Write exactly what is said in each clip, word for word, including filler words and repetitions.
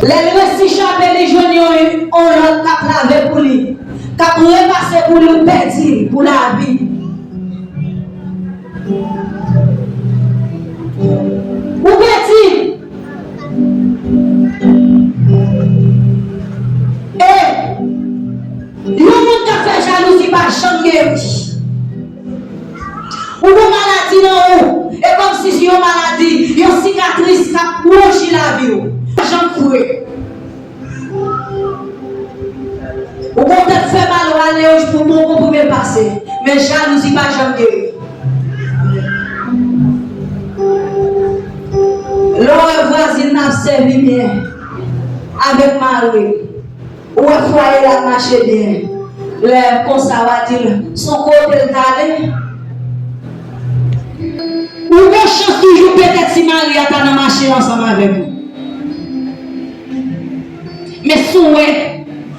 Lè l resi chape, li jwenn yon, yon lòt k ap lave pou li, k ap repase pou li, ou pèdi l pou lavi. Ou pèdi. E yon moun k ap fè jalouzi pa janm geri. Ou gon maladi nan ou, e kòmsi se yon maladi, yon sikatris k ap wouji lavi w. Pa janm fre. Ou gon tèt fè mal, ou ale yon jou pou bon konprime l pase. Men jalouzi pa janm geri. Lè w wè vwazin nan ap sèvi byen avèk mari l, ou wè fwaye l ap mache byen. Lè konsa, w a di l, se yon kote l t ale. Ou gon chans toujou, petèt si mari a ta nan mache ansanm avèk ou. Men si w wè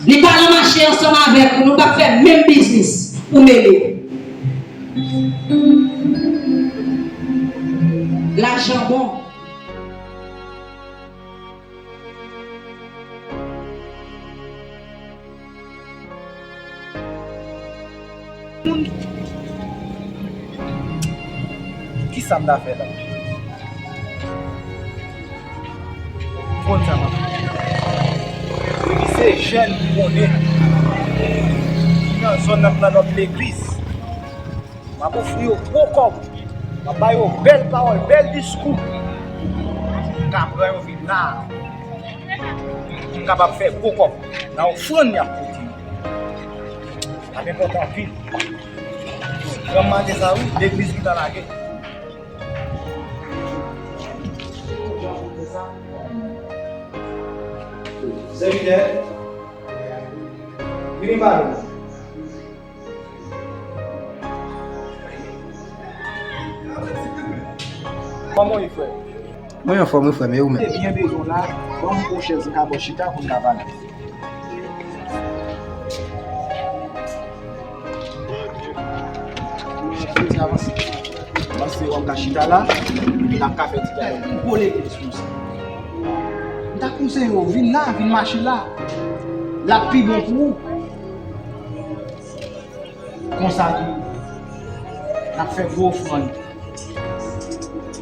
li pa nan mache ansanm avèk ou, nou p ap fè menm biznis, ou mele. Lajan bon. Kisa m ta fè la? Konn sa m ap fè. Epi se jèn ki konnen, ki nan zòn nan, nan lòt legliz. M ap ofri yo gwo kòb. M ap ba yo bèl pawòl, bèl diskou. M ka pran yo vin la. M kapab fè gwo kòb nan ofrann y ap pote yo. L ap enpòtan anpil. Granm maten sa wi, legliz gentan lage. Sèvitè, vini ba nou. Kòman w ye, frè? Mwen anfòm wi, frè m, e ou menm? Te byen bezwen w la, ban m yon chèz m ka ba w chita pou n ka pale. Avanse, avanse. Avanse, w ap ka chita la, epi n ap ka fè ti dyalòg. Gwo legliz konsa. M ta konseye w, vin la, vin mache la. L ap pi bon pou ou. Konsa tou, n ap fè gwo ofrann.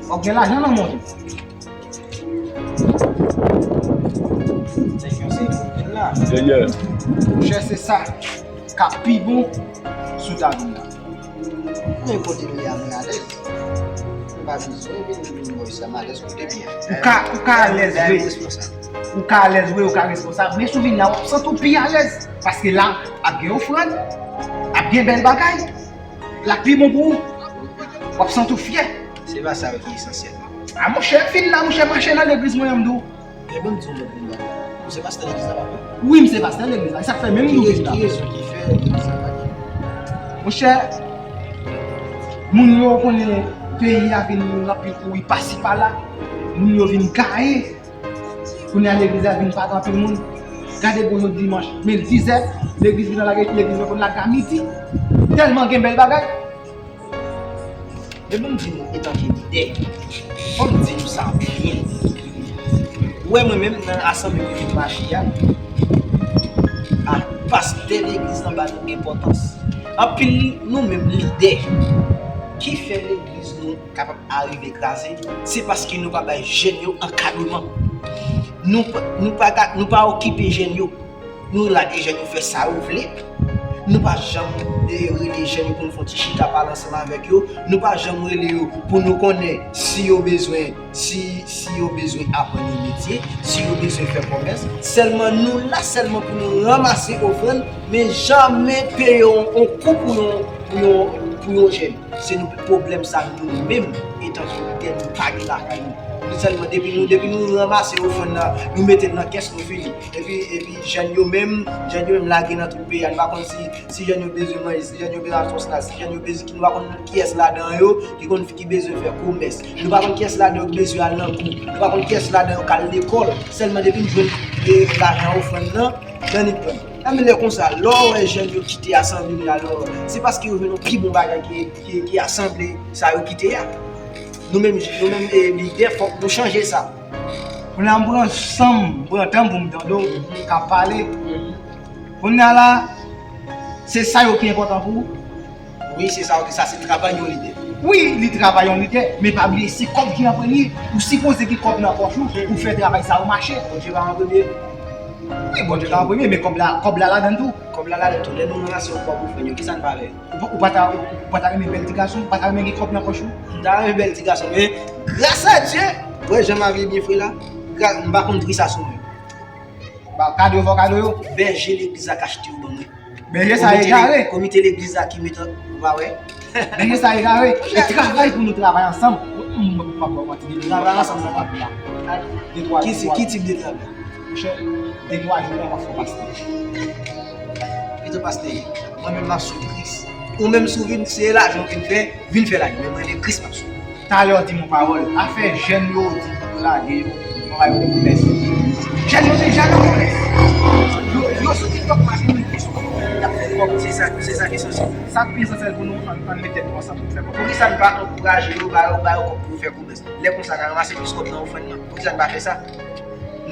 W ap gen lajan nan men w tou. Thank you, se la. Yeah, yeah. Monchè, se sa k ap pi bon sou tab la. Men kote m ye a, mwen alèz. Mwen pa bezwen vin, vin bò sa, m alèz kote m ye a. Ou ka, ou ka alèz vre. Ou ka alèz vre, ou ka responsab. Men si w vin la, w ap santi w pi alèz. Paske la, ap gen ofrann, ap gen bèl bagay. L ap pi bon pou ou. W ap santi w fyè. Se pa sa yo ki esansyèl. A monchè, fin la, monchè, mache nan legliz mwen an, m di w. Men ban m di w yon lòt bagay. Ou se pastè legliz la, papa? Wi, m se pastè legliz la. E sa k fè menm m di w vin la. Ki rezon ki fè legliz la pa gen? Monchè, moun yo konnen peyi a vin anpil kouri pasi pala. Moun yo vin gaye. Kounye a legliz la vin pa gen anpil moun. Gade bonjou dimanch, men dizè, legliz vin lage, legliz la konn lage a midi. Tèlman gen bèl bagay. Men ban m di nou, etanke lidè, fò m di nou sa byen. Ou wè mwen menm nan asanble ke m mache a, a pastè legliz lan ba nou enpòtans. Anpil nou menm lidè ki fè legliz nou kapab arive kraze, se paske nou pa bay jèn yo ankadreman. Nou pa, nou pa ka, nou pa okipe jèn yo. Nou lage jèn yo fè sa yo vle. Nou pa janm, eh, rele jèn yo pou nou fè yon ti chita pale ansanm avèk yo. Nou pa janm rele yo pou nou konnen si yo bezwen, si, si yo bezwen aprann yon metye, si yo bezwen fè kòmès. Sèlman nou la sèlman pou nou ranmase ofrann, men janmen peye yon, yon kou pou yon, pou yon, pou yon jèn. Se nou pwoblèm sa nou menm, etan ke lidè nou pa gen lakay nou. Nou sèlman depi nou, depi nou ranmase ofrann nan, nou mete l nan kès, nou fini. Epi, epi jèn yo menm, jèn yo menm lage nan tout peyi a. Nou pa konn si, si jèn yo bezwen manje, si jèn yo bezwen al fè yon snacks, si jèn yo bezwen, nou pa konn kiyès ladan yo ki konn, ki bezwen fè kòmès. Nou pa konn kiyès ladan yo ki bezwen al nan kou. Nou pa konn kiyès ladan yo k al lekòl. Sèlman depi n jwenn, eh, lajan ofrann nan, nan nèt pran. Enben lè konsa, lè w wè jèn yo kite asanble yo la, lè w wè, se paske yo jwenn yon pi bon bagay ki, ki, ki asanble sa yo kite a. Nou menm, nou menm, eh, lidè, fòk nou chanje sa. Kounye a m pran san m, m pran tan m pou m tande w k ap pale. Kounye a la, se sa yo ki enpòtan pou ou? Wi, se sa, sa se travay yon lidè. Wi, li travay yon lidè, men pa bliye se kòb ki an premye. Ou sipoze gen kòb nan pòch ou pou fè travay sa yo mache. Bondye pa an premye. Wi, Bondye pa an premye, men kòb la, kòb la ladann tou. Kòb la ladann tou. Lè nou ranmase yon kòb pou fè yo, kisa n pa fè? Ou pa, ou pa ta, ou pa ta renmen bèl ti gason, ou pa ta renmen gen kòb nan pòch ou? M ta renmen bèl ti gason, men gras a Dye, wè jan m abiye byen fre la, gra- m pa konn pri sa sou mwen. Ba kado yo fè w kado yo. Bèje legliz la k achte yo ban mwen. Bèje sa egare. Komite legliz la ki mete, ou pa wè? Bèje sa egare. E travay pou nou travay ansanm. M, m, m ap ba w manti. Travay ansanm nan. De twa, ki ti, ki tip de travay? Monchè, de twa jou la, m ap fè pastè. Pito pastè ye. Mwen menm, m ap swiv Kris. Ou menm, si w vin, se lajan w vin fè, vin fè lajan. Men mwen, se Kris m ap swiv. Talè w di m yon pawòl. Afè jèn yo di pou yo lage yo, yon bagay pou komès. Jèn yo deja nan komès. Yo, yo sou TikTok mache, men yo sou TikTok, y ap fè kòb. Se sa, se sa ki esansyèl. Sa k pi esansyèl pou nou, ann, ann met tèt nou ansanm pou n fè kòb. Poukisa n pa ankouraje yo, ba yo, ba yo kòb pou yo fè komès? Lè konsa, n a ranmase plis kòb nan ofrann nan. Poukisa n pa fè sa?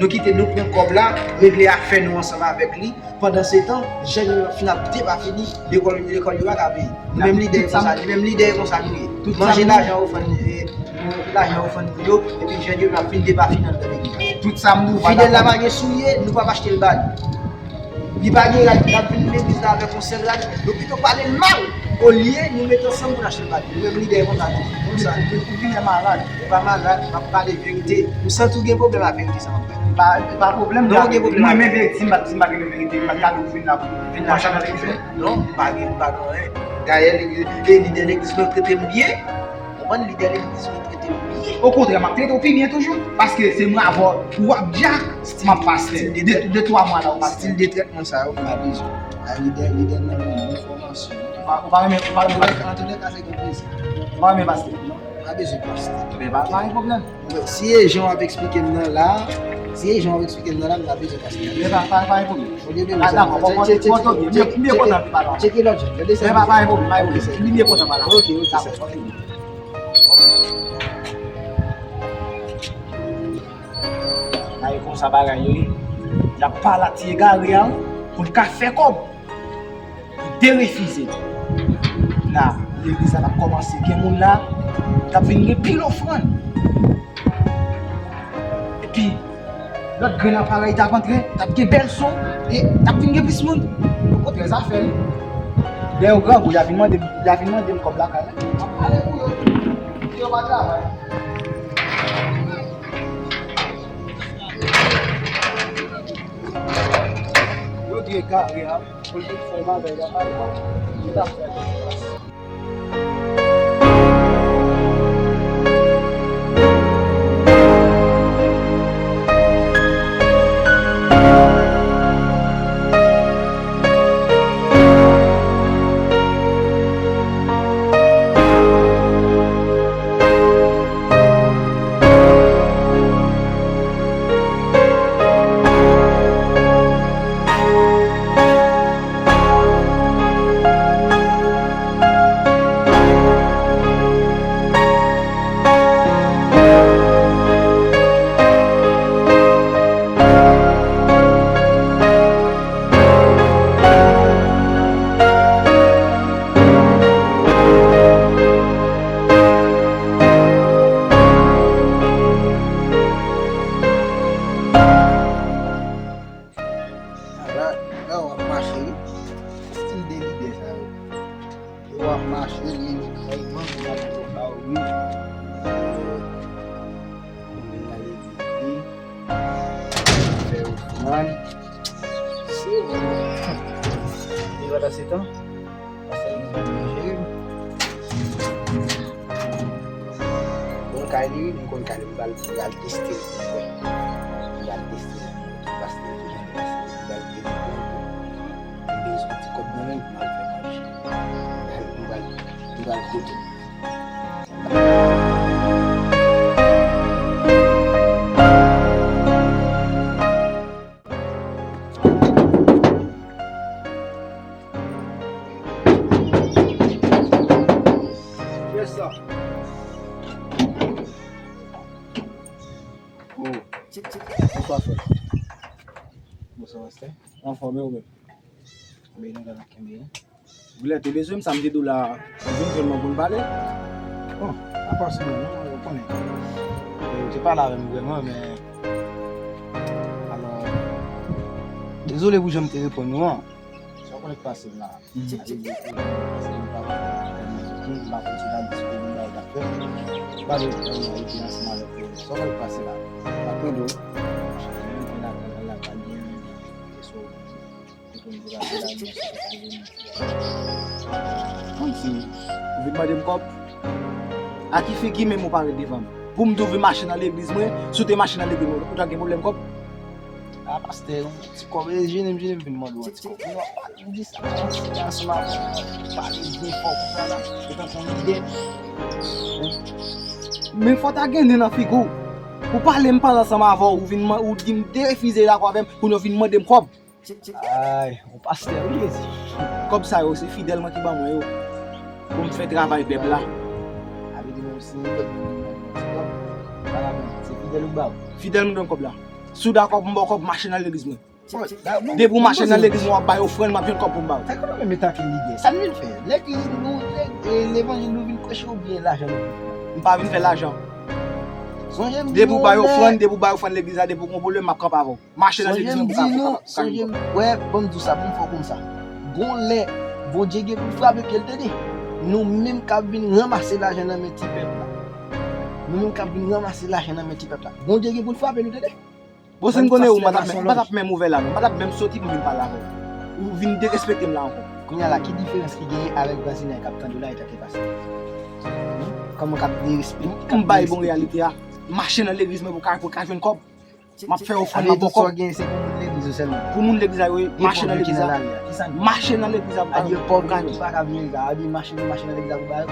Nou kite, nou pran kòb la, regle afè nou ansanm avèk li. Pandansetan, jèn yo fin ap depafini, lekòl, lekòl yo pa ka peye. Nou menm lidè yo konsa, nou menm lidè yo konsa nou ye. Manje lajan ofrann, eh, lajan ofrann nou yo, epi jèn yo ap vin depafini anndan legliz la. Tout sa m di w, Fidèl la pa gen soulye, nou p ap achte l ba li. Li pa gen rad, l ap vin legliz la avèk yon sèl rad. Nou pito pale l mal, olye nou mete ansanm pou n achte l ba li. Nou menm lidè yo konsa nou ye. Konsa. Ou genlè malad. Ou pa malad, m ap pale verite. M santi w gen pwoblèm ak verite sa m ap bay. Pa, pa pwoblèm. Non, ou gen pwoblèm. Mwen menm verite, si m pa, si m pa gen verite, m pa t ka di w vin la pou vin la chanje verite. Non, m pa gen, m pa gen anyen. Dayè, legliz, e lidè legliz mwen trete m byen. Konprann, lidè legliz mwen trete m byen. Okontrè, m ap trete w pi byen toujou. Paske se mwen avè w, w ap dja, m ap pase. De, de twa mwa la, w pase. Stil de trètman sa yo, m pa bezwen. A, lidè, lidè nan yon bon fòmasyon. Ou pa, ou pa renmen, ou pa renmen pastè? Antouka, se yon plezi. Ou pa renmen pastè? Non, m pa bezwen pastè. Men pa, pa gen pwoblèm. Si e jan w ap eksplike m nan la, si e jan w ap eksplike m nan la, m pa bezwen pastè. Men pa, pa, pa gen pwoblèm. Olye de sa, dakò, bon, bon, bon, bon, byen, byen, byen kontan pale. Tcheke lòt jan. Men pa, pa gen pwoblèm, pa gen pwoblèm. Li byen kontan pale. Ok, ok, dakò, ok. Ay, konsa bagay yo ye. Y ap pale ak ti egare a pou l ka fè kòb. Li derefize. La, legliz la t ap kòmanse gen moun la, t ap vin gen pil ofrann. Epi, lòt grenn aparèy t ap antre, t ap gen bèl son, e t ap vin gen plis moun. Okontrè, zafè li. Lè yo grangou, y a vin mande m, y a vin mande m kòb lakay la. M ap pale pou yo. Yo pa travay. Yo di egare a. Pou l vin fè bagay la, pa egzanp, li t ap fè l. Li pa ta se tan. Pastè Lise pa manje. Bon, kay li, m konn kay li, m pral, m pral teste l pou m wè. M pral teste l pou m wè ki pastè li, ki jan de pastè li, m pral teste l pou m wè. M bezwen ti kòb nan men m pou m al fè manje. M pral, m pral, m pral kote. Yes, sir. Oh. Bonswa, frè. Bonswa, pastè. Anfòm, e ou menm? Beni, Bondye ap kenbe. Vilèt, ou bezwen m, sa m te di w la, ou vin jwenn mwen pou n pale? Bon, pa fòseman non, ou konnen. E, ou te pale avè m vrèman, men, alò, dezole pou jan m te reponn ou an. Sa w konnen k pase m la. Mhm. Sa te di pou mwen, pase m pa konn, m pa konn si l ap disponib, m pa konn sa l ap fè. M pa vle pou mwen rete ansanm avèk ou. Sa w konnen k pase la. M ap tande w. Mwen la, mwen la, pa gen, so, Kòmsi, ou vin mande m kòb? A ki figi menm ou parèt devan m? Pou m di w vin mache nan legliz mwen, si w te mache nan legliz mwen, ou t ap gen pwoblèm kòb? A, pastè, yon ti kòb, e, jennen m, jennen m vin mande w yon ti kòb. Ou wè, pale m di sa, ansanm avè w, pale byen fò konsa la, e tankou yon lidè. Men fò w ta gen nen nan figi w. Ou pale, m pale ansanm avè w, ou vin man-, ou di m derefize dakò avè m, kounye a w vin mande m kòb. Ay, yon pastè wi, Jezi. Kòb sa yo, se fidèl mwen ki ban mwen yo. Pou m fè travay pèp la. A vle di menm si yon lòt moun vin mande yon ti kòb, pa la menm, se fidèl ou ba w. Fidèl m donn kòb la. Si w dakò pou m ba w kòb, mache nan legliz mwen. Depi w mache nan legliz mwen, w ap bay ofrann, m ap jwenn kòb pou m ba w. Sa k ap menm tankou lidè? Sa n vin fè? Legliz nou, le-, e, levanjil nou vin preche oubyen lajan nou vin fè? M pa vin fè lajan. Depi w bay ofrann, depi w bay ofrann legliz la, depi w gon pwoblèm, m ap kanpe avè w. Mache nan legliz mwen pou ka, pou ka, pou ka jwenn kòb. Sonje m, wè, ban m di w sa, ban m fè w konn sa. Gon lè, Bondye gen pou l frape ke l tande. Nou menm k ap vin ranmase lajan nan men ti pèp la. Nou menm k ap vin ranmase lajan nan men ti pèp la. Bondye gen pou l frape nou tande. Bon, si m konnen ou, m pa t ap menm, m pa t ap menm ouvè la, non. M pa t ap menm soti pou m vin pale avè w. Ou vin derespekte m la ankò. Kounye a la, ki diferans ki genyen avèk vwazinay k ap tande w la e tanke pastè? Kòman k ap derespekte, k ap derespekte? M bay bon reyalite a. Mache nan legliz mwen pou ka, pou ka jwenn kòb. M ap fè ofrann, m ap ba w kòb. Sa w genyen, se pou moun legliz ou sèlman. Pou moun legliz la, wi. Mache nan legliz la. Mache nan legliz la pou ka, pou ka jwenn. Pa ka vin legliz la, a di mache, mache nan legliz la pou ba yo.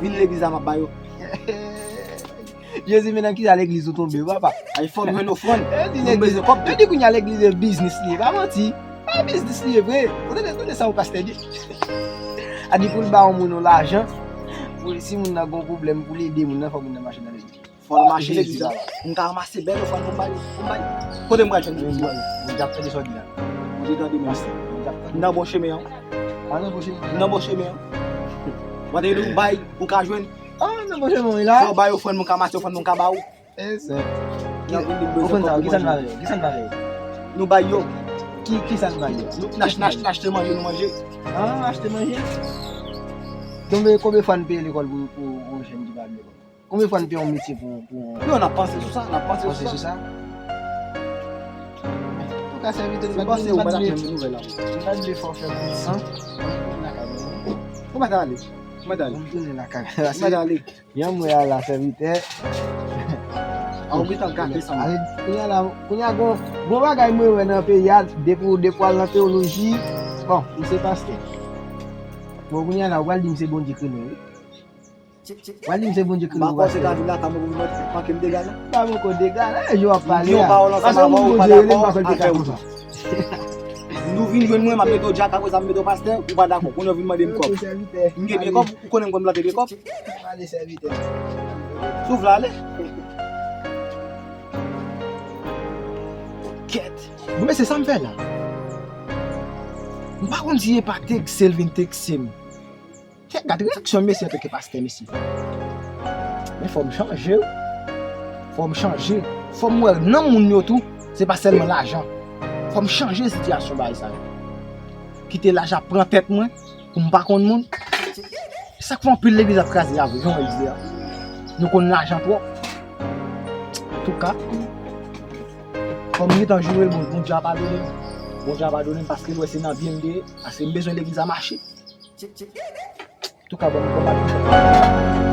Vin legliz la, m ap ba yo. Jezi, men nan kisa legliz ou tonbe, papa? Ay, fò m jwenn ofrann. Nou bezwen kòb. Yo di kounye a legliz e biznis li ye, pa manti. Pa biznis li ye vre. Ou tande, tande sa yon pastè di. A di pou l ba yon moun yon lajan, pou si moun nan gon pwoblèm, pou l ede moun nan, fò moun nan mache nan legliz. Fò l mache legliz la. M ka ranmase bèl ofrann pou m bay, pou m bay. Kote m pral jwenn legliz mwen? Moun ap tande sa w di la. Moun te tande menm. M nan bon chemen an. Pa nan bon chemen. M nan bon chemen an. Mwen te di w bay, ou ka jwenn. Ah, nan bon chemen wi la. Fò w bay ofrann, moun ka mache ofrann, moun ka ba ou. E sa. Ofrann sa yo, kisa n va fè yo? Kisa n va fè yo? Nou bay yo. Ki, kisa n bay yo? Nou, n ach-, n ach-, n achte manje, nou manje. Ah, achte manje? Konbyen, konbyen fwa n peye lekòl pou, pou yon jèn ki pa al lekòl? Konbyen fwa n peye yon metye pou, pou yon... Non, n ap panse sou sa, n ap panse sou sa. Antouka, sèvitè, nou pa t vle, nou pa t vle fè w fè kou san. Ou pa t ale. Ou pa t ale. Ou pa t ale. Jan m wè a la, sèvitè. A, ou gentan gate sa. Kounye a la, kounye a gon, gon bagay mwen wè nan peyi a, depi w, depi w al nan teyoloji, bon, m se pastè. Bon, kounye a la, ou pral di m se Bondye kreye m, wi. Ou pral di m se Bondye kreye m, ou pastè. M pa panse ka vin la, ka mwen pou mwen manke m dega la. Pa poko dega la, e jan w ap pale a. M di yon pawòl ansanm avè w, ou pa dakò, afè w tou. Nou vin jwenn mwen, m ap mete w dyak, apre sa m mete w pastè, ou pa dakò. Kounye a w vin mande m kòb. M gen pye kòb, ou konnen m konn plante pye kòb. Si w vle ale. Kèt. Bon, men se sa m fè la. M pa konn si e pa tekse l vin tekse m. Kèt, gad reyaksyon mesye antanke pastè, mesye. Men fò m chanje wi. Fò m chanje. Fò m wè nan moun yo tou, se pa sèlman lajan. Fò m chanje sitiyasyon bagay sa yo. Kite lajan pran tèt mwen, pou m pa konn moun. Se sa k fè anpil legliz ap kraze a vre, jan w di a. Nou konn lajan twòp. Antouka, Kòm m gentan joure l, bon, Bondye a padone m. Bondye a padone m paske l wè se nan byen m te ye. Paske m bezwen legliz la mache. Antouka, bon, bon, bon.